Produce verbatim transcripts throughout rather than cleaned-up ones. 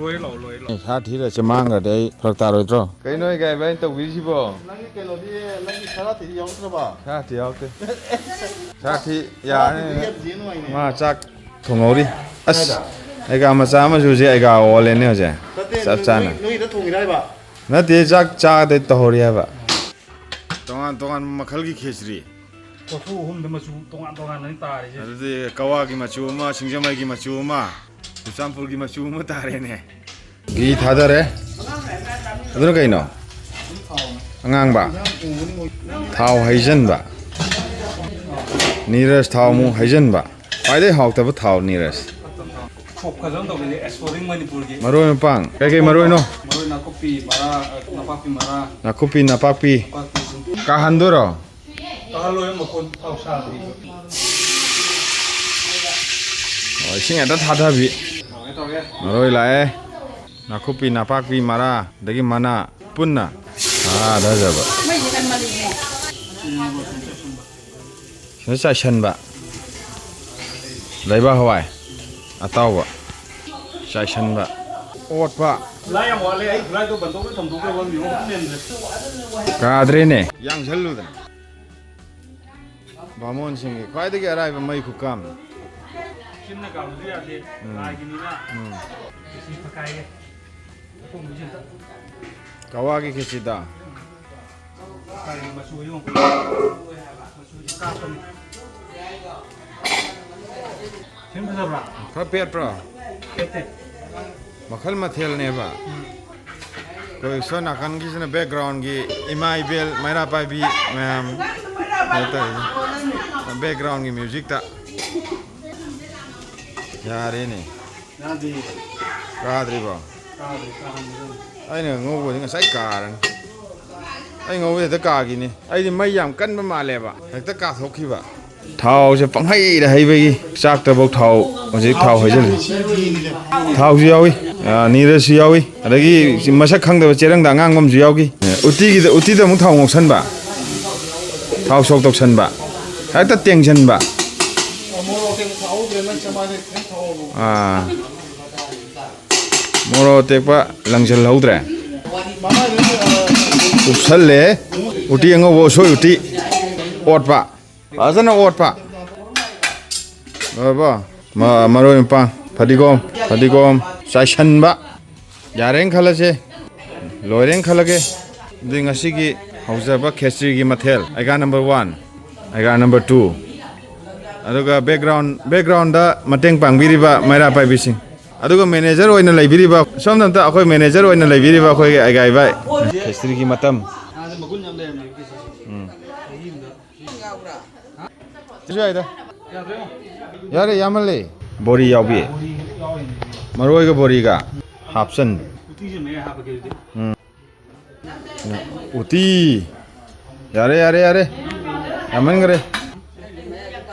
ꯂꯣꯏꯔꯦ ꯂꯥꯛꯑꯣ, ꯂꯣꯏꯔꯦ ꯂꯥꯛꯑꯣ꯫ ꯑꯦ, ꯁꯥ ꯊꯤꯔ ꯆꯦ ꯃꯥꯡꯈ꯭ꯔꯗꯤ ꯑꯩ ꯐꯔꯛ ꯇꯥꯔꯣꯏꯗ꯭ꯔꯣ? ꯀꯩꯅꯣ ꯑꯩ ꯒꯥꯏ ꯚꯥꯏꯅ ꯇꯧꯕꯤꯔꯤꯁꯤꯕꯣ? ꯅꯪꯒꯤ ꯀꯩꯅꯣꯗꯤ, ꯅꯪꯒꯤ ꯁꯥ ꯊꯤꯗꯤ ꯌꯥꯎꯗ꯭ꯔꯕ? ꯁꯥ ꯊꯤ ꯌꯥꯎꯗꯦ꯫ ꯁꯥ ꯊꯤ ꯌꯥꯔꯅꯤ꯫ ꯁꯥ ꯊꯤꯗꯤ ꯌꯥꯝ ꯊꯤ ꯅꯨꯡꯉꯥꯏꯅꯦ꯫ ꯃꯥ ꯆꯥꯛ ꯊꯣꯡꯍꯧꯔꯤ꯫ ꯑꯁ, ꯀꯥꯏꯗ? ꯑꯩꯒ ꯃꯆꯥ ꯑꯃꯁꯨ ꯍꯧꯖꯤꯛ ꯑꯩꯒ ꯑꯣꯜꯂꯦꯅꯦ ꯍꯧꯖꯤꯛ꯫ ꯅꯠꯇꯦ, ꯆꯞ ꯅꯣꯏ, ꯆꯥꯅ꯫ ꯅꯣꯏ, ꯅꯣꯏꯒꯤꯗ ꯊꯣꯡꯉꯤꯔ ꯍꯥꯏꯕ? ꯅꯠꯇꯦ, ꯆꯥꯛ ꯆꯥꯗ ꯇꯧꯍꯧꯔꯤ ꯍꯥꯏꯕ꯫ ꯇꯣꯉꯥꯟ ꯇꯣꯉꯥꯟꯕ ꯃꯈꯜꯒꯤ ꯈꯦꯆ꯭ꯔꯤ꯫ ꯀꯣꯔꯐꯨ ꯑꯍꯨꯝꯗ ꯃꯆꯨ ꯇꯣꯉꯥꯟ ꯇꯣꯉꯥꯟꯅꯅꯤ ꯇꯥꯔꯤꯁꯦ꯫ ꯑꯗꯨꯗꯤ ꯀꯋꯥꯒꯤ ꯃꯆꯨ ꯑꯃ, ꯁꯤꯡꯖꯃꯩꯒꯤ ꯃꯆꯨ ꯑꯃ, ꯆꯨꯔꯆꯥꯟꯄꯨꯔꯒꯤ ꯃꯆꯨ ꯑꯃ ꯇꯥꯔꯦꯅꯦ꯫ ꯘꯤ ꯊꯥꯗꯔꯦ꯫ ꯑꯗꯨꯅ ꯀꯩꯅꯣ? ꯑꯉꯥꯡꯕ꯫ ꯊꯥꯎ ꯍꯩꯖꯤꯟꯕ꯫ ꯅꯤꯔꯁ ꯊꯥꯎ ꯑꯃꯨꯛ ꯍꯩꯖꯤꯟꯕ꯫ ꯈ꯭ꯋꯥꯏꯗꯒꯤ ꯍꯥꯎꯇꯕ ꯊꯥꯎ ꯅꯤꯔꯁ꯫ ꯁꯣꯛ ꯐꯖꯅ ꯇꯧꯕꯤꯔꯦ, ꯑꯦꯛꯁꯄꯣꯔꯇꯤꯡ ꯃꯅꯤꯄꯨꯔꯒꯤ꯫ ꯃꯔꯣꯏ ꯃꯄꯥꯡ꯫ ꯀꯩꯀꯩ ꯃꯔꯣꯏꯅꯣ? ꯃꯔꯣꯏ ꯅꯥꯀꯨꯞꯄꯤ ꯃꯔꯥ, ꯅꯄꯥꯛꯄꯤ ꯃꯔꯥ꯫ ꯅꯥꯀꯨꯞꯄꯤ, ꯅꯄꯥꯛꯄꯤ꯫ ꯅꯄꯥꯛꯄꯤ꯫ ꯀꯥꯍꯟꯗꯣꯏꯔꯣ? ꯀꯥꯍꯜꯂꯣꯏ, ꯃꯈꯣꯟ ꯊꯥꯎ ꯁꯥꯗ꯭ꯔꯤꯕ꯫ ꯑꯣ, ꯏꯁꯤꯡ ꯍꯦꯛꯇ ꯊꯥꯗꯕꯤ꯫ ꯇꯧꯔꯦ, ꯇꯧꯔꯦ꯫ ꯃꯔꯣꯏ ꯂꯥꯛꯑꯦ꯫ ꯅꯥꯀꯨꯞꯄꯤ, ꯅꯄꯥꯛꯄꯤ, ꯃꯔꯥ, ꯑꯗꯒꯤ ꯃꯅꯥ ꯄꯨꯟꯅ ꯊꯥꯗꯖꯕ꯫ ꯁꯤꯗ ꯆꯥꯏꯁꯟꯕ꯫ ꯂꯩꯕꯥꯛ ꯍꯋꯥꯏ ꯑꯇꯥꯎꯕ꯫ ꯆꯥꯏꯁꯟꯕ꯫ ꯑꯣꯠꯄ꯫ ꯈꯨꯠꯂꯥꯏ ꯌꯥꯝ ꯋꯥꯠꯂꯦ꯫ ꯑꯩ ꯈꯨꯠꯂꯥꯏꯗꯣ ꯕꯟꯗꯣꯛꯇ ꯊꯝꯗꯣꯛꯈ꯭ꯔꯕ ꯃꯤꯔꯣ ꯑꯗꯨꯝ ꯃꯦꯟꯗ꯭ꯔꯦ꯫ ꯀꯥꯗ꯭ꯔꯦꯅꯦ꯫ ꯌꯥꯡꯁꯜꯂꯨꯗꯅ꯫ ꯕꯥꯃꯣꯟꯁꯤꯡꯒꯤ ꯈ꯭ꯋꯥꯏꯗꯒꯤ ꯑꯔꯥꯏꯕ ꯃꯩ ꯈꯨꯀꯥꯝꯅꯤ꯫ ꯆꯤꯟꯅ ꯀꯥꯝꯕꯁꯨ ꯌꯥꯗꯦ꯫ ꯎꯝ꯫ ꯂꯥꯏꯒꯤꯅꯤꯅ꯫ ꯎꯝ꯫ ꯈꯦꯆꯤ ꯐꯀꯥꯏꯒꯦ꯫ ꯑꯊꯣꯡꯕꯁꯤ ꯑꯝꯇ꯫ ꯀꯋꯥꯒꯤ ꯈꯦꯆꯤꯗ꯫ ꯐꯀꯥꯏꯒꯤ ꯃꯆꯨ ꯌꯦꯡꯉꯨ꯫ ꯃꯆꯨꯁꯤ ꯀꯥꯞꯄꯅꯤ꯫ ꯁꯤꯅ ꯐꯖꯕ꯭ꯔꯥ? ꯈꯔ ꯄꯦꯠꯄ꯭ꯔꯣ? ꯄꯦꯠꯇꯦ꯫ ꯃꯈꯜ ꯃꯊꯦꯜꯅꯦꯕ꯫ ꯎꯝ꯫ ꯑꯩꯈꯣꯏ ꯁꯣꯝ ꯅꯥꯀꯟꯒꯤꯁꯤꯅ ꯕꯦꯛꯒ꯭ꯔꯥꯎꯟꯒꯤ ꯏꯃꯥ ꯏꯕꯦꯜ ꯃꯩꯔꯥ ꯄꯥꯏꯕꯤ ꯃꯌꯥꯝ ꯀꯩꯅꯣ ꯇꯧꯔꯤꯁꯦ꯫ ꯕꯦꯛꯒ꯭ꯔꯥꯎꯟꯒꯤ ꯃ꯭ꯌꯨꯖꯤꯛꯇ꯫ ꯌꯥꯔꯦꯅꯦ꯫ ꯌꯥꯗꯦ꯫ ꯀꯥꯗ꯭ꯔꯤꯕꯣ? ꯀꯥꯗ꯭ꯔꯤ, ꯀꯥꯍꯟꯒꯗꯕꯅꯤ꯫ ꯑꯩꯅ ꯉꯧꯕꯗꯤ ꯉꯁꯥꯏ ꯀꯥꯔꯅꯤ꯫ ꯑꯩ ꯉꯧꯕꯗꯤ ꯍꯦꯛꯇ ꯀꯥꯈꯤꯅꯤ꯫ ꯑꯩꯗꯤ ꯃꯩ ꯌꯥꯝ ꯀꯟꯕ ꯃꯥꯜꯂꯦꯕ꯫ ꯍꯦꯛꯇ ꯀꯥꯊꯣꯛꯈꯤꯕ꯫ ꯊꯥꯎꯁꯦ ꯄꯪꯍꯩꯗ ꯍꯩꯕꯒꯤ ꯆꯥꯛꯇꯐꯧ ꯊꯥꯎ, ꯍꯧꯖꯤꯛ ꯊꯥꯎ ꯍꯩꯖꯤꯜꯂꯤ꯫ ꯊꯥꯎꯁꯨ ꯌꯥꯎꯏ꯫ ꯑꯥ, ꯅꯤꯔꯁꯁꯨ ꯌꯥꯎꯏ꯫ ꯑꯗꯒꯤ ꯃꯁꯛ ꯈꯪꯗꯕ ꯆꯦꯔꯪꯗ ꯑꯉꯥꯡꯕ ꯑꯃꯁꯨ ꯌꯥꯎꯈꯤ꯫ ꯑꯦ, ꯎꯇꯤꯒꯤꯗ, ꯎꯇꯤꯗ ꯑꯃꯨꯛ ꯊꯥꯎ ꯉꯧꯁꯟꯕ꯫ ꯊꯥꯎ ꯁꯣꯛ ꯇꯧꯁꯟꯕ꯫ ꯍꯦꯛꯇ ꯇꯦꯡꯁꯟꯕ꯫ ꯑꯥ꯫ ꯃꯣꯔꯣꯛ ꯑꯇꯦꯛꯄ ꯂꯪꯁꯤꯜꯍꯧꯗ꯭ꯔꯦ꯫ ꯀꯨꯞꯁꯜꯂꯦ꯫ ꯎꯇꯤ ꯑꯉꯧꯕ, ꯎꯁꯣꯏ ꯎꯇꯤ꯫ ꯑꯣꯠꯄ꯫ ꯐꯖꯅ ꯑꯣꯠꯄ꯫ ꯂꯣꯏꯔꯕꯣ? ꯃ-, ꯃꯔꯣꯏ ꯃꯄꯥꯡ, ꯐꯗꯤꯒꯣꯝ, ꯐꯗꯤꯒꯣꯝ ꯆꯥꯏꯁꯟꯕ꯫ ꯌꯥꯔꯦꯅ ꯈꯜꯂꯁꯦ꯫ ꯂꯣꯏꯔꯦꯅ ꯈꯜꯂꯒꯦ꯫ ꯑꯗꯨꯗꯤ ꯉꯁꯤꯒꯤ ꯍꯧꯖꯕ ꯈꯦꯆ꯭ꯔꯤꯒꯤ ꯃꯊꯦꯜ, ꯑꯩꯒꯥ number one, ꯑꯩꯒꯥ number two꯫ ꯑꯗꯨꯒ background, backgroundꯗ ꯃꯇꯦꯡ ꯄꯥꯡꯕꯤꯔꯤꯕ ꯃꯩꯔꯥ ꯄꯥꯏꯕꯤꯁꯤꯡ꯫ ꯑꯗꯨꯒ manager ꯑꯣꯏꯅ ꯂꯩꯕꯤꯔꯤꯕ, ꯁꯣꯝꯗ ꯑꯝꯇ ꯑꯩꯈꯣꯏ manager ꯑꯣꯏꯅ ꯂꯩꯕꯤꯔꯤꯕ ꯑꯩꯈꯣꯏꯒꯤ ꯑꯩꯒꯥ ꯏꯕꯥꯏ꯫ ꯈꯦꯆ꯭ꯔꯤꯒꯤ ꯃꯇꯝ꯫ ꯎꯝ꯫ ꯁꯤꯁꯨ ꯌꯥꯏꯗ꯫ ꯌꯥꯔꯦ, ꯌꯥꯝꯃꯜꯂꯦ꯫ ꯕꯣꯔꯤ ꯌꯥꯎꯕꯤ꯫ ꯃꯔꯣꯏꯒ ꯕꯣꯔꯤꯒ ꯍꯥꯞꯆꯟꯕꯤ꯫ ꯎꯝ꯫ ꯎꯇꯤ꯫ ꯌꯥꯔꯦ, ꯌꯥꯔꯦ, ꯌꯥꯔꯦ꯫ ꯌꯥꯝꯃꯟꯈ꯭ꯔꯦ꯫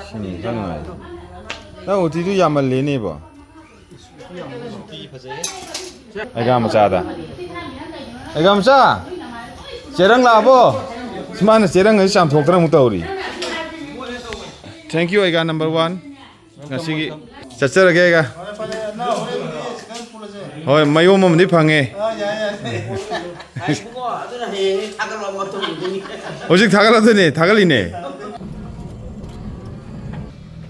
ꯁꯤꯅꯤ ꯈꯔ ꯅꯨꯡꯉꯥꯏ꯫ ꯅꯪ ꯎꯇꯤꯗꯨ ꯌꯥꯝꯃꯜꯂꯦꯅꯦꯕꯣ꯫ ꯑꯩꯒꯥ ꯃꯆꯥꯗ꯫ ꯑꯩꯒꯥ ꯃꯆꯥ! ꯆꯦꯔꯪ ꯂꯥꯛꯑꯕꯣ? ꯃꯥꯅ ꯆꯦꯔꯪ ꯑꯁꯤ ꯆꯥꯝꯊꯣꯛꯇꯅ ꯑꯃꯨꯛ ꯇꯧꯔꯤ꯫ Thank you, ꯑꯩꯒꯥ number one꯫ ꯉꯁꯤꯒꯤ ꯆꯠꯆꯔꯒꯦ, ꯑꯩꯒꯥ꯫ ꯍꯣꯏ, ꯃꯌꯣꯝ ꯑꯃꯗꯤ ꯐꯪꯉꯦ꯫ ꯍꯧꯖꯤꯛ ꯊꯥꯒꯠꯂꯛꯇꯣꯏꯅꯦ, ꯊꯥꯒꯠꯂꯤꯅꯦ꯫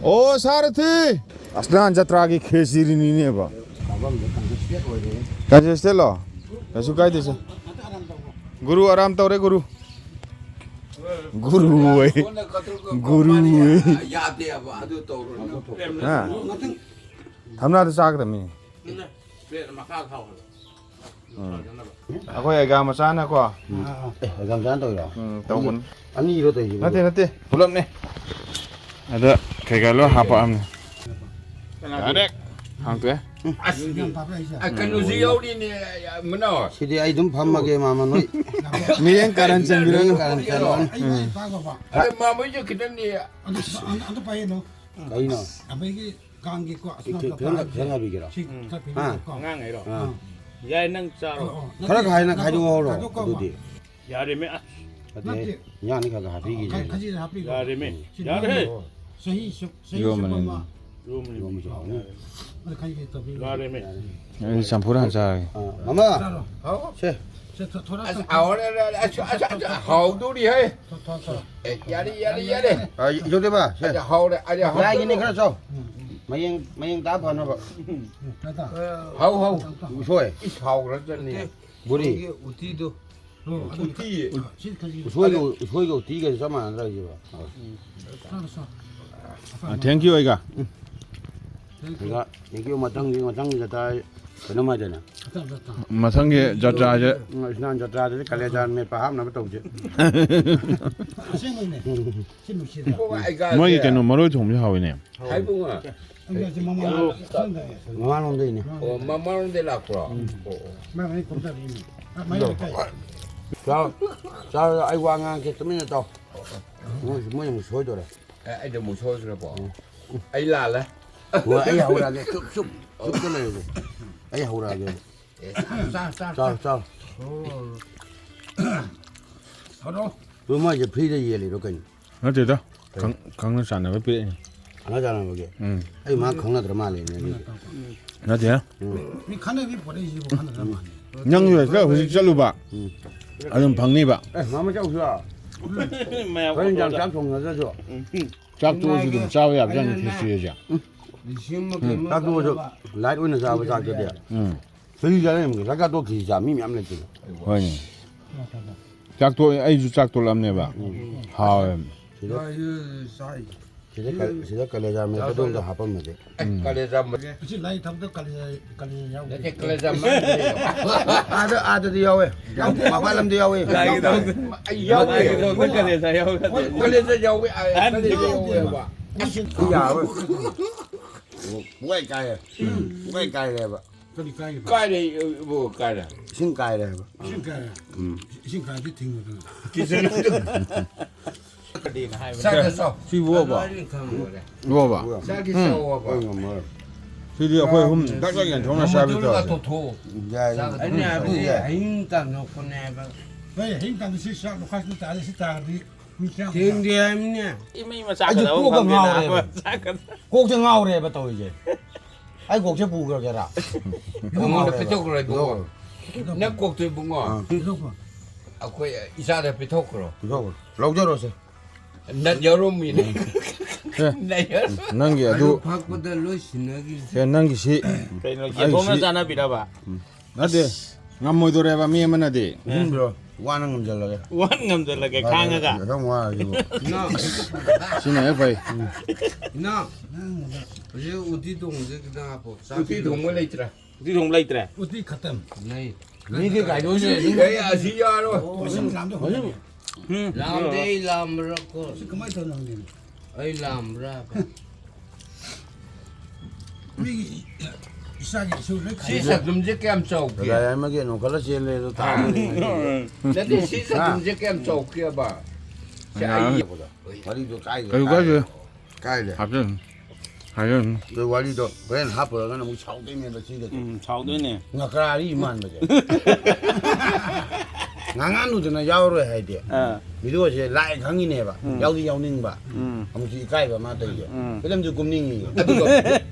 ꯑꯣ, ꯁꯥꯔꯊꯤ! ꯑꯁꯅꯥꯟ ꯖꯇ꯭ꯔꯥꯒꯤ ꯈꯦꯆꯤꯔꯤꯅꯤꯅꯦꯕ꯫ Congested ꯂꯣ? ꯀꯩꯁꯨ ꯀꯥꯏꯗꯦꯁꯦ꯫ ꯒꯨꯔꯨ ꯑꯔꯥꯝ ꯇꯧꯔꯦ, ꯒꯨꯔꯨ꯫ ꯒꯨꯔꯨ ꯑꯣꯏ꯫ ꯒꯨꯔꯨ ꯑꯣꯏ꯫ ꯌꯥꯗꯦꯕ, ꯑꯗꯨ ꯇꯧꯔꯣꯏ꯫ ꯍꯥ? ꯊꯝꯅꯥꯗ ꯆꯥꯒꯗꯕꯅꯤ꯫ ꯎꯝ꯫ ꯑꯩꯈꯣꯏ ꯑꯩꯒꯥ ꯃꯆꯥꯅꯀꯣ꯫ ꯑꯦ, ꯑꯩꯒꯥ ꯃꯆꯥꯅ ꯇꯧꯔꯤꯔꯣ? ꯎꯝ, ꯇꯧꯕꯅꯤ꯫ ꯑꯅꯤꯔꯣ ꯇꯧꯔꯤꯁꯤꯕꯣ? ꯅꯠꯇꯦ, ꯅꯠꯇꯦ꯫ ꯄꯨꯂꯞꯅꯦ꯫ ꯑꯗ ꯀꯩꯀꯥ ꯂꯣꯏ ꯍꯥꯞꯄꯛꯑꯕꯅꯦ꯫ ꯌꯥꯔꯦ꯫ ꯍꯥꯡꯇꯣꯛꯑꯦ꯫ ꯑꯁ, ꯑ, ꯀꯩꯅꯣꯁꯨ ꯌꯥꯎꯔꯤꯅꯦ, ꯃꯅꯥꯎ꯫ ꯁꯤꯗꯤ ꯑꯩ ꯑꯗꯨꯝ ꯐꯝꯃꯒꯦ, ꯃꯥꯃ ꯅꯣꯏ꯫ ꯃꯤꯔꯦꯝ ꯀꯥꯔꯟ ꯆꯟꯕꯤꯔꯣ꯫ ꯃꯤꯔꯦꯝ ꯀꯥꯔꯟ ꯆꯟꯕꯤꯔꯣ꯫ ꯑꯗ ꯃꯥꯃꯣꯏꯁꯨ ꯈꯤꯇꯪꯗꯤ꯫ ꯑꯗꯨ, ꯑꯗꯨ ꯄꯥꯏꯌꯦ ꯑꯗꯣ꯫ ꯀꯩꯅꯣ? ꯑꯩꯈꯣꯏꯒꯤ ꯀꯥꯡꯒꯤꯀꯣ, ꯑꯁ, ꯈꯤ-, ꯈꯤꯇꯪ ꯈꯔ ꯍꯥꯏꯕꯤꯒꯦꯔꯣ? ꯁꯤ ꯈꯔ ꯄꯤꯕꯤꯌꯨꯀꯣ꯫ ꯑꯉꯥꯡꯉꯩꯔꯣ? ꯑꯥ꯫ ꯌꯥꯏ, ꯅꯪ ꯆꯥꯔꯣ꯫ ꯑꯣ, ꯑꯣ, ꯈꯔ ꯅꯠꯇꯦ, ꯈꯥꯏꯅ ꯈꯥꯏꯗꯣꯛꯍꯧꯔꯣ, ꯈꯥꯏꯗꯣꯛꯀꯣꯕ꯫ ꯑꯗꯨꯗꯤ꯫ ꯌꯥꯔꯦꯃꯦ, ꯑꯁ꯫ ꯅꯠꯇꯦ, ꯅꯠꯇꯦ꯫ ꯏꯟꯖꯥꯡꯗꯤ ꯈꯔ ꯈꯔ ꯍꯥꯄꯤꯒꯦ꯫ ꯈꯔ, ꯈꯔ ꯍꯥꯞꯄꯤꯒꯣ꯫ ꯌꯥꯔꯦꯃꯦ꯫ ꯁꯤ ꯌꯥꯔꯦ꯫ ꯆꯍꯤ ꯆꯨꯞ-, ꯆꯍꯤ ꯆꯨꯞꯄ ꯑꯃ꯫ ꯌꯣꯝꯕꯅꯤ꯫ ꯌꯣꯝꯕꯁꯨ ꯍꯥꯎꯅꯤ꯫ ꯑꯗꯨ ꯈꯔ ꯈꯔ ꯇꯧꯕꯤꯌꯨ꯫ ꯌꯥꯔꯦꯃꯦ꯫ ꯌꯥꯔꯦ꯫ ꯑꯩ ꯆꯝꯐꯨꯠ ꯍꯥꯟꯅ ꯆꯥꯔꯒꯦ꯫ ꯑꯥ, ꯃꯃꯥ꯫ ꯆꯥꯔꯣ꯫ ꯁꯦ꯫ ꯁꯦ, ꯊꯣ-, ꯊꯣꯔꯛꯑꯣ, ꯑꯁ, ꯆꯝꯐꯨꯠ꯫ ꯍꯥꯎꯔꯦ, ꯍꯥꯎꯔꯦ, ꯑꯁ, ꯑꯁ, ꯑꯁ, ꯍꯥꯎꯗꯣꯔꯤ ꯍꯦ꯫ ꯊꯣ-, ꯊꯣ-, ꯊꯣ-, ꯑꯦ, ꯌꯥꯔꯦ, ꯌꯥꯔꯦ, ꯌꯥꯔꯦ꯫ ꯑꯥ, ꯏꯆꯧꯗꯦꯕ, ꯁꯦ꯫ ꯑꯁ, ꯍꯥꯎꯔꯦ, ꯑꯁ, ꯍꯥꯎꯔꯦ꯫ ꯂꯥꯏꯒꯤꯅꯦ ꯈꯔ ꯆꯥꯎ꯫ ꯃꯌꯦꯡ, ꯃꯌꯦꯡ ꯇꯥ ꯐꯅꯕ꯫ ꯎꯝ, ꯇꯥ, ꯇꯥ꯫ ꯍꯥꯎ, ꯍꯥꯎ꯫ ꯎꯁꯣꯏ꯫ ꯏꯁ, ꯍꯥꯎꯈ꯭ꯔꯖꯠꯅꯤ꯫ ꯕꯣꯔꯤ꯫ ꯎꯇꯤ, ꯎꯇꯤꯗꯣ꯫ ꯎꯇꯤ꯫ ꯎꯁꯣꯏꯒ, ꯎꯁꯣꯏꯒ ꯎꯇꯤꯒꯁꯦ ꯆꯞ ꯃꯥꯟꯅꯗ꯭ꯔꯥ ꯍꯥꯏꯁꯤꯕꯣ? ꯆꯥꯔꯣ, ꯆꯥꯔꯣ꯫ ꯑ, thank you, ꯑꯩꯒ꯫ Thank you꯫ ꯑꯩꯒ, thank you꯫ ꯃꯊꯪꯒꯤ, ꯃꯊꯪꯒꯤ ꯖꯇ꯭ꯔꯥ ꯀꯩꯅꯣꯝ ꯍꯥꯏꯗꯥꯏꯅꯦ? ꯃꯊꯪ ꯖꯇ꯭ꯔꯥ꯫ ꯃꯊꯪꯒꯤ ꯖꯇ꯭ꯔꯥꯁꯦ꯫ ꯎꯝ, ꯏꯁꯅꯥꯟ ꯖꯇ꯭ꯔꯥꯗꯗꯤ ꯀꯂꯦꯖꯥ ꯃꯦꯠꯄ ꯍꯥꯞꯅꯕ ꯇꯧꯁꯦ꯫ ꯑꯁꯦꯡꯕꯩꯅꯦ꯫ ꯁꯤ ꯅꯨꯡꯁꯤꯗ꯭ꯔꯥ? ꯃꯣꯏꯒꯤ ꯀꯩꯅꯣ ꯃꯔꯣꯏ ꯊꯣꯡꯕꯁꯦ ꯍꯥꯎꯋꯤꯅꯦ꯫ ꯍꯥꯏꯕꯨꯡꯉꯣ꯫ ꯑꯩꯈꯣꯏꯁꯦ ꯃꯃꯥꯡ ꯂꯣꯝꯗꯒꯤ꯫ ꯃꯃꯥꯡꯂꯣꯝꯗꯩꯅꯦ꯫ ꯑꯣ, ꯃꯃꯥꯡꯂꯣꯝꯗꯩ ꯂꯥꯛꯄ꯭ꯔꯣ? ꯎꯝ꯫ ꯑꯣ, ꯑꯣ꯫ ꯃꯥꯏ ꯃꯥꯏ ꯀꯨꯝꯊꯔꯛꯏꯅꯦ꯫ ꯃꯥꯏ ꯂꯩꯀꯥꯏ꯫ ꯆꯥꯎ, ꯆꯥꯎ, ꯑꯩ ꯋꯥ ꯉꯥꯡꯒꯦ, ꯇꯨꯃꯤꯟꯅ ꯆꯥꯎ꯫ ꯃꯣꯏ, ꯃꯣꯏ ꯑꯃꯨꯛ ꯁꯣꯏꯗꯣꯔꯦ꯫ ꯑꯦ, ꯑꯩꯗꯤ ꯑꯃꯨꯛ ꯁꯣꯏꯗ꯭ꯔꯕꯣ? ꯎꯝ꯫ ꯑꯩ ꯂꯥꯜꯂꯦ꯫ ꯍꯣꯏ, ꯑꯩ ꯍꯧꯔꯛꯑꯒꯦ꯫ ꯆꯨꯞ, ꯆꯨꯞ, ꯆꯨꯞꯇ ꯂꯩꯔꯁꯦ꯫ ꯑꯩ ꯍꯧꯔꯛꯑꯒꯦ꯫ ꯑꯦ, ꯆꯥ, ꯆꯥ, ꯆꯥ, ꯆꯥꯎ, ꯆꯥ꯫ ꯆꯥꯎ꯫ ꯑꯣ꯫ ꯍꯧꯔꯣ꯫ ꯑꯗꯨ ꯃꯣꯏꯁꯦ ꯐ꯭ꯔꯤꯗ ꯌꯦꯜꯂꯤꯔꯣ ꯀꯩꯅꯣ? ꯅꯠꯇꯦꯗ, ꯀꯩ? ꯈꯪ-, ꯈꯪꯅ ꯆꯥꯟꯅꯕ ꯄꯤꯔꯛꯏꯅꯤ꯫ ꯈꯪꯅ ꯆꯥꯟꯅꯕꯒꯤ? ꯎꯝ꯫ ꯑꯩ ꯃꯥ ꯈꯪꯅꯗ꯭ꯔ ꯃꯥꯜꯂꯦꯅꯦ ꯑꯗꯨꯗꯤ꯫ ꯅꯠꯇꯦ꯫ ꯎꯝ꯫ ꯃꯤ ꯈꯪꯅꯕꯤ ꯄꯣꯠ ꯑꯩꯁꯤꯕꯨ ꯈꯪꯅꯗ꯭ꯔ ꯃꯥꯜꯂꯦ꯫ ꯅꯪꯁꯨ ꯍꯦꯛꯇ ꯍꯧꯖꯤꯛ ꯆꯠꯂꯨꯕ, ꯎꯝ꯫ ꯑꯗꯨꯝ ꯐꯪꯅꯤꯕ꯫ ꯑꯦ, ꯃꯥꯃ ꯆꯧꯁꯤꯔꯣ? ꯃꯌꯥꯝ ꯍꯣꯔꯦꯟ ꯅꯨꯡꯗꯥꯡ ꯆꯥꯛ ꯊꯣꯡꯅꯗ꯭ꯔꯁꯨ꯫ ꯎꯝ꯫ ꯆꯥꯛ ꯇꯣꯛꯑꯁꯨ ꯑꯗꯨꯝ ꯆꯥꯕ ꯌꯥꯕꯖꯥꯠꯅꯤ ꯈꯦꯆ꯭ꯔꯤꯁꯦ꯫ ꯎꯝ꯫ ꯂꯤꯁꯤꯡ ꯑꯃ ꯎꯝ, ꯀꯩꯅꯣ ꯆꯥꯛ ꯇꯣꯛꯑꯁꯨ ꯇꯧꯔꯕ꯫ Light ꯑꯣꯏꯅ ꯆꯥꯕ ꯆꯥꯛꯇꯨꯗꯤ꯫ ꯎꯝ꯫ ꯈꯦꯆ꯭ꯔꯤ ꯆꯥꯅꯩ ꯌꯦꯡꯉꯨ, ꯆꯥꯛ ꯆꯥ ꯇꯣꯛ ꯈꯦꯆ꯭ꯔꯤ ꯆꯥ ꯃꯤ ꯃꯌꯥꯝ ꯂꯩꯇꯦ꯫ ꯍꯣꯏꯅꯦ꯫ ꯆꯥꯛ ꯇꯣꯛ-, ꯑꯩꯁꯨ ꯆꯥꯛ ꯇꯣꯛꯂꯛꯑꯕꯅꯦꯕ꯫ ꯎꯝ꯫ ꯍꯥꯎꯋꯦ꯫ ꯁꯤꯗ, ꯌꯥꯏꯌꯦ, ꯆꯥꯏ꯫ ꯁꯤꯗ ꯀ-, ꯁꯤꯗ ꯀꯂꯦꯖꯥ ꯃꯦꯠꯄꯗꯣ ꯑꯝꯇ ꯍꯥꯞꯄꯝꯃꯗꯤ꯫ ꯎꯝ꯫ ꯀꯂꯦꯖꯥ ꯃ-, ꯑꯁꯤ ꯂꯥꯏ ꯊꯝꯕꯗ ꯀꯂꯦꯖꯥ, ꯀꯂꯦꯖꯥ ꯌꯥꯎꯗꯦ꯫ ꯅꯠꯇꯦ, ꯀꯂꯦꯖꯥ ꯃ-, ꯑꯥꯗ, ꯑꯥꯗꯗꯤ ꯌꯥꯎꯋꯦ꯫ ꯃꯄꯥꯟ ꯂꯝꯗ ꯌꯥꯎꯋꯦ꯫ ꯂꯥꯏꯒꯤ ꯊꯝꯕꯗ꯫ ꯑꯩ ꯌꯥꯎꯋꯦ꯫ ꯂꯥꯏꯒꯤ ꯊꯝꯕꯗ ꯀꯂꯦꯖꯥ ꯌꯥꯎꯗꯦ꯫ ꯀꯂꯦꯖꯥ ꯌꯥꯎꯋꯦ, ꯑ, ꯑꯍꯟ ꯀꯂꯦꯖꯥ ꯌꯥꯎꯗꯦ꯫ ꯌꯥꯎꯋꯦꯕ꯫ ꯌꯥꯔꯣꯏ꯫ ꯄꯨꯡꯀꯥꯏ ꯀꯥꯏꯔꯦ꯫ ꯄꯨꯡꯀꯥꯏ ꯀꯥꯏꯔꯦꯕ꯫ ꯀꯔꯤ ꯀꯥꯏꯔꯤꯕ? ꯀꯥꯏꯔꯦ, ꯏꯕꯣ, ꯀꯥꯏꯔꯦ꯫ ꯏꯁꯤꯡ ꯀꯥꯏꯔꯦ ꯍꯥꯏꯕ꯫ ꯏꯁꯤꯡ ꯀꯥꯏꯔꯦ? ꯎꯝ꯫ ꯏꯁꯤꯡ ꯀꯥꯏꯔꯗꯤ ꯊꯤꯡꯉꯨꯗꯅ꯫ ꯆꯥꯛ ꯆꯥꯎ꯫ ꯁꯤꯕꯨ ꯑꯣꯏꯕ? ꯑꯣꯏꯕ? ꯆꯥꯛꯀꯤ ꯎꯝ꯫ ꯆꯥꯎꯑꯣꯕ꯫ ꯑꯩ ꯉꯝꯃꯔꯣꯏ꯫ ꯁꯤꯗꯤ ꯑꯩꯈꯣꯏ ꯑꯍꯨꯝ ꯗꯛ ꯗꯛ ꯌꯦꯟꯊꯣꯛꯅ ꯆꯥꯕꯤ ꯃꯗꯨꯅ ꯇꯧꯔꯦ꯫ ꯇꯣꯊꯣꯛꯑꯣ꯫ ꯌꯥꯏ, ꯌꯥꯏ꯫ ꯑꯩꯅ ꯍꯥꯏꯕꯗꯤ ꯌꯥꯏ꯫ ꯑꯍꯤꯡ ꯇꯥꯟꯊꯣꯛꯄꯅꯦ ꯍꯥꯏꯕ꯫ ꯍꯣꯏ, ꯑꯍꯤꯡ ꯇꯥꯟꯊꯣꯛꯁꯤ, ꯆꯥꯛ ꯂꯨꯈꯥꯛꯁꯤꯗ ꯇꯥꯔꯦ, ꯁꯤ ꯇꯥꯔꯗꯤ ꯃꯤ ꯆꯥꯛ ꯊꯦꯡꯗꯦ ꯍꯥꯏꯕꯅꯦ꯫ ꯏꯃꯩ ꯃꯆꯥ ꯑꯩꯁꯨ ꯀꯗꯧ ꯀꯣꯛꯀ ꯈꯪꯗꯦ ꯉꯥꯎꯔꯦꯕ꯫ ꯅꯥꯕ꯫ ꯆꯥꯛ ꯀꯗꯧ꯫ ꯀꯣꯛꯁꯦ ꯉꯥꯎꯔꯦꯕ ꯇꯧꯔꯤꯁꯦ꯫ ꯑꯩ ꯀꯣꯛꯁꯦ ꯄꯨꯈ꯭ꯔꯒꯦꯔꯥ? ꯏꯕꯨꯡꯉꯣꯗ ꯄꯤꯊꯣꯛꯈ꯭ꯔꯣ, ꯏꯕꯨꯡꯉꯣ꯫ ꯅꯪ ꯀꯣꯛꯇꯣ ꯏꯕꯨꯡꯉꯣ꯫ ꯑꯥ꯫ ꯑꯩꯈꯣꯏ ꯏꯆꯥꯗ ꯄꯤꯊꯣꯛꯈ꯭ꯔꯣ꯫ ꯄꯤꯊꯣꯛꯈ꯭ꯔꯣ꯫ ꯂꯧꯖꯔꯣꯁꯦ꯫ ꯅꯠ ꯌꯥꯎꯔꯝꯃꯤꯅꯦ꯫ ꯑꯦ, ꯅꯠ ꯌꯥꯎꯔꯝꯃꯤ꯫ ꯅꯪꯒꯤ ꯑꯗꯨ ꯑꯗꯨ ꯐꯛꯄꯗ ꯂꯣꯏ ꯁꯤꯟꯅꯈꯤꯁꯦ꯫ ꯑꯦ, ꯅꯪꯒꯤ ꯁꯤ꯫ ꯀꯩꯅꯣ, ꯑꯩ ꯌꯦꯟꯊꯣꯛꯅ ꯁꯤ ꯆꯥꯅꯕꯤꯔꯕ? ꯎꯝ꯫ ꯅꯠꯇꯦ꯫ ꯉꯝꯃꯣꯏꯗꯣꯔꯦꯕ ꯃꯤ ꯑꯃꯅꯗꯤ꯫ ꯎꯝ, ꯕ꯭ꯔꯣ꯫ ꯋꯥꯅ ꯉꯝꯖꯜꯂꯒꯦ꯫ ꯋꯥꯅ ꯉꯝꯖꯜꯂꯒꯦ, ꯈꯥꯡꯉꯒ꯫ ꯌꯥꯝ ꯋꯥꯔꯁꯤꯕꯨ꯫ ꯏꯅꯥꯎ꯫ ꯁꯤꯅ ꯍꯦꯛ ꯐꯩ꯫ ꯎꯝ꯫ ꯏꯅꯥꯎ꯫ ꯍꯧꯖꯤꯛ ꯎꯇꯤ ꯊꯣꯡꯕꯁꯦ ꯈꯤꯇꯪ ꯍꯥꯞꯄꯣ꯫ ꯎꯇꯤ ꯊꯣꯡꯕ ꯂꯩꯇ꯭ꯔꯦ꯫ ꯎꯇꯤ ꯊꯣꯡꯕ ꯂꯩꯇ꯭ꯔꯦ? ꯎꯇꯤ ꯈꯇꯝ꯫ ꯂꯩ꯫ ꯃꯤꯒꯤ ꯀꯥꯏꯗꯧꯁꯦ꯫ ꯑꯩ ꯑꯁꯤ ꯌꯥꯔꯣꯏ꯫ ꯃꯁꯤꯡ ꯂꯥꯝꯗ ꯍꯣꯠꯅꯔꯤ꯫ ꯎꯝ꯫ ꯂꯥꯝꯗꯦ, ꯑꯩ ꯂꯥꯝꯕ꯭ꯔꯥ ꯀꯣ꯫ ꯁꯤ ꯀꯃꯥꯏꯅ ꯇꯧꯔꯤꯅꯣ ꯈꯪꯗꯦꯅꯦ꯫ ꯑꯩ ꯂꯥꯝꯕ꯭ꯔꯥ? ꯃꯤꯒꯤ ꯏꯆꯥꯒꯤ ꯏꯁꯨ ꯂꯣꯏ ꯁꯤ ꯈꯥꯏꯗꯣꯛ-꯫ ꯆꯗꯨꯝꯁꯦ ꯀꯌꯥꯝ ꯆꯥꯎꯒꯦ? ꯀꯗꯥꯏ ꯑꯃꯒꯤ ꯅꯣꯡꯈꯠꯂ ꯆꯦꯜꯂꯦ ꯑꯗꯣ ꯇꯥꯕꯅꯤ꯫ ꯅꯠꯇꯦ, ꯁꯤ ꯆꯗꯨꯝꯁꯦ ꯀꯌꯥꯝ ꯆꯥꯎꯒꯦꯕ? ꯁꯤ ꯑꯩ ꯋꯥꯔꯤꯗꯣ ꯀꯥꯏꯗ ꯀꯩꯁꯨ ꯀꯥꯏꯗꯦ꯫ ꯀꯥꯏꯗꯦ꯫ ꯍꯥꯞꯆꯤꯟ꯫ ꯍꯥꯞꯆꯤꯟ꯫ ꯑꯗꯨ ꯋꯥꯔꯤꯗꯣ ꯍꯣꯔꯦꯟ ꯍꯥꯞꯄꯨꯔꯒꯅ ꯑꯃꯨꯛ ꯁꯥꯎꯗꯣꯏꯅꯦꯕ ꯁꯤꯗꯗꯤ꯫ ꯎꯝ, ꯁꯥꯎꯗꯣꯏꯅꯦ꯫ ꯉꯀ꯭ꯔꯥ ꯑꯔꯤ ꯃꯥꯟꯕꯁꯦ꯫ ꯉꯥꯡꯉꯥꯅꯨꯗꯅ ꯌꯥꯎꯔꯣꯏ ꯍꯥꯏꯗꯤ꯫ ꯑꯥ꯫ ꯚꯤꯗꯤꯑꯣꯁꯦ ꯂꯥꯛꯑꯦ ꯈꯪꯉꯤꯅꯦꯕ꯫ ꯎꯝ꯫ ꯌꯥꯎꯗꯤ ꯌꯥꯎꯅꯤꯡꯕ꯫ ꯎꯝ꯫ ꯑꯃꯨꯛꯁꯨ ꯏꯀꯥꯏꯕ ꯑꯃ ꯇꯧꯔꯤꯁꯦ꯫ ꯎꯝ꯫ ꯐꯤꯂꯝꯁꯨ ꯀꯨꯝꯅꯤꯡꯉꯤ꯫ ꯑꯗꯨꯒ